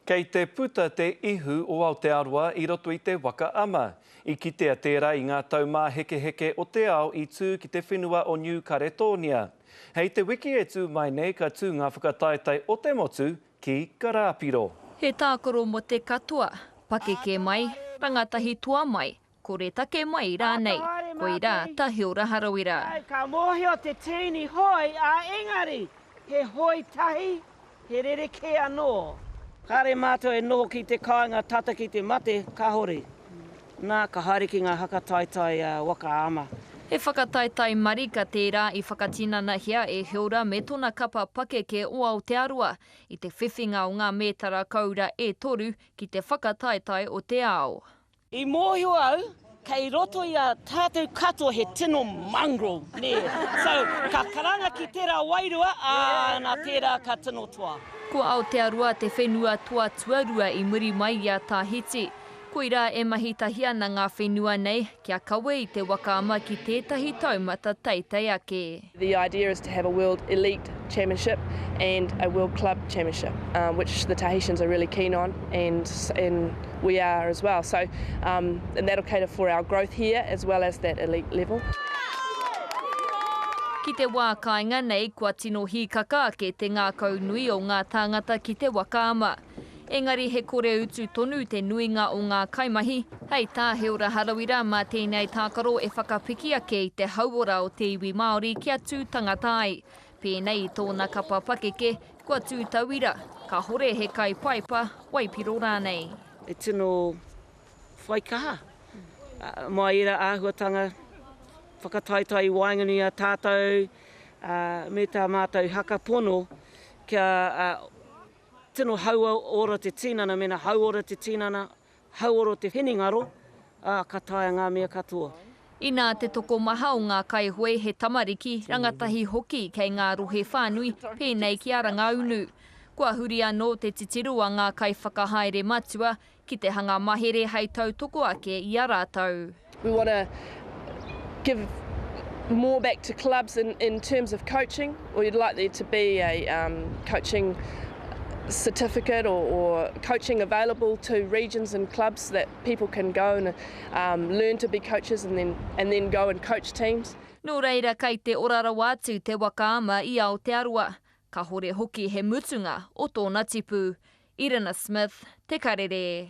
Kei te puta te ihu o Aotearoa i roto i te waka ama. I kitea tērā i ngā taumāhekeheke o te ao i tū ki te whenua o Niu Karetōnia. Hei te wiki e tū mai nei ka tū ngā whakataetae o te motu ki Karāpiro. He tākaro mō te katoa, pakeke mai, rangatahi toa mai, Koretake mai rānei, koirā ta Heora Harawira. Ka mōhio te tīni hoi, ā, engari, he hoi tahi, he rerekē anō. Kāre mātou e noho ki te kāinga tata ki te mate, kāore. Nā, ka haere ki ngā hakataetae waka ama. He whakataetae marika tērā i whakatinanahia e Heora me tona kapa pakeke o Aotearoa i te whiwhinga o ngā mētara koura e toru ki te whakataetae o te ao. I mōhio au, kei roto i a tātou katoa he tino mongrel, nē. So, ka karanga ki tērā wairua, ā, nā tērā ka tino toa. Ko Aotearoa te whenua toa tuarua i muri mai i a Tahiti. Koirā e mahi tahi ana ngā whenua nei kia kawe i te waka ama ki tētahi taumata teitei ake. The idea is to have a world elite championship and a world club championship, which the Tahitians are really keen on and and we are as well. So um, and that'll cater for our growth here as well as that elite level. Ki te wā kāinga nei kua tino hīkaka ake te ngākau nui o ngā tāngata ki te waka ama. Engari he kore utu tonu te nuinga o ngā kaimahi, hei tā Heora Harawira mā tēnei tākaro e whakapiki ake i te hauora o te iwi Māori kia tū tangata ai. Pēnei i tōna kapa pakeke, kua tū tauira, kahore he kai paipa, waipiro rānei. E tino whai kaha mai ērā āhuatanga whakataetae i waenganui i a tātou me tā mātou haka pono kia Tino hauora te tinana, mena hauora te tinana, hauora te hinengaro, ā, ka taea ngā mea katoa. Inā te tokomaha o ngā kaihoe he tamariki, rangatahi hoki kei ngā rohe whānui, pēnei ki a Rangaunu. Kua huri anō te titiro a ngā kaiwhakahaere matua ki te hanga mahere hei tautoko ake i a rātou. We want to give more back to clubs in, in terms of coaching. We'd like there to be a um, coaching certificate or, or coaching available to regions and clubs that people can go and um, learn to be coaches and then, and then go and coach teams. Nō reira kei te ora rawa atu te waka ama i Aotearoa. Kahore hoki he mutunga o tōna tipu. Irina Smith, Te Karere.